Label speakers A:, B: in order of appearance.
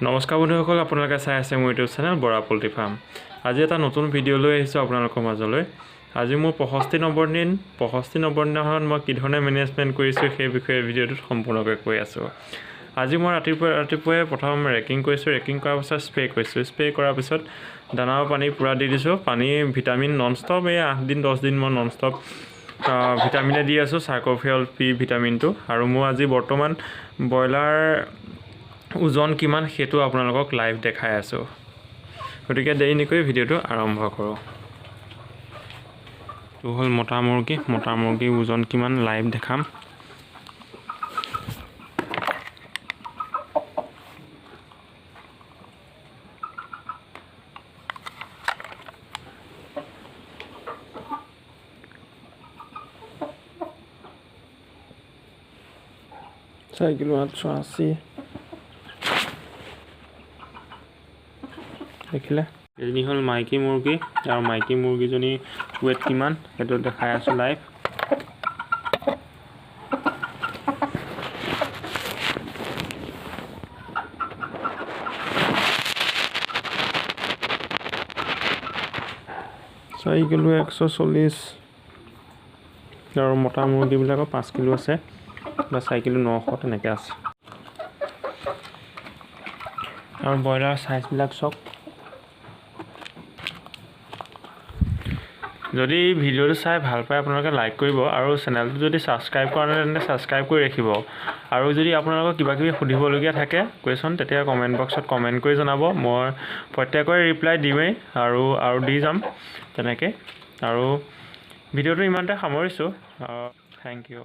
A: নমস্কাৰ বন্ধুসকল, আপোনালোকে চাই আছে মোৰ YouTube channel Bora poultry farm. আজি এটা নতুন ভিডিঅ' লৈ আহিছোঁ আপোনালোকৰ মাজলৈ। আজি মোৰ 65 নম্বৰ দিন। 65 নম্বৰ দিনাখনত মই কি ধৰণে মেনেজমেণ্ট কৰিছোঁ, সেই বিষয়ে ভিডিঅ'টোত সম্পূৰ্ণকৈ কৈ আছোঁ। আজি মই ৰাতিপুৱাই প্ৰথম ৰেকিং কৰিছোঁ। ৰেকিং কৰাৰ পিছত স্প্ৰে কৰিছোঁ। স্প্ৰে কৰাৰ পিছত দানা পানী পূৰা দি দিছোঁ। পানী, ভিটামিন নন ষ্টপ। এই 8 দিন 10 দিন মই নন ষ্টপ ভিটামিনে দি আছোঁ, চাৰ্কোফেৰল পি ভিটামিনটো। আৰু মোৰ আজি বৰ্তমান ব্ৰইলাৰ ওজন কিমান, সেইটো আপোনালোকক লাইভ দেখাই আছোঁ। গতিকে দেৰি নকৰি ভিডিঅ'টো আৰম্ভ কৰোঁ। এইটো হ'ল মতা মুৰ্গী। মতা মুৰ্গীৰ ওজন কিমান, লাইভ দেখাম। 4 কিলো 880। দেখিলে, এজনী হ'ল মাইকী মুৰ্গী আৰু মাইকী মুৰ্গীজনী ৱেট কিমান, সেইটো দেখাই আছোঁ লাইভ। 4 কিলো 140। আৰু মতা মুৰ্গীবিলাকৰ 5 কিলো আছে বা 4 কিলো 900 তেনেকৈ আছে। আৰু ব্ৰইলাৰ চাইজবিলাক চাওক। যদি ভিডিঅ'টো চাই ভাল পায়, আপোনালোকে লাইক কৰিব আৰু চেনেলটো যদি ছাবস্ক্ৰাইব কৰা নাই, তেন্তে ছাবস্ক্ৰাইব কৰি ৰাখিব। আৰু যদি আপোনালোকৰ কিবা কিবি সুধিবলগীয়া থাকে, কুৱেশ্যন, তেতিয়া কমেণ্ট বক্সত কমেণ্ট কৰি জনাব। মই প্ৰত্যেকৰে ৰিপ্লাই দিমেই আৰু দি যাম তেনেকৈ। আৰু ভিডিঅ'টো ইমানতে সামৰিছোঁ। Thank U.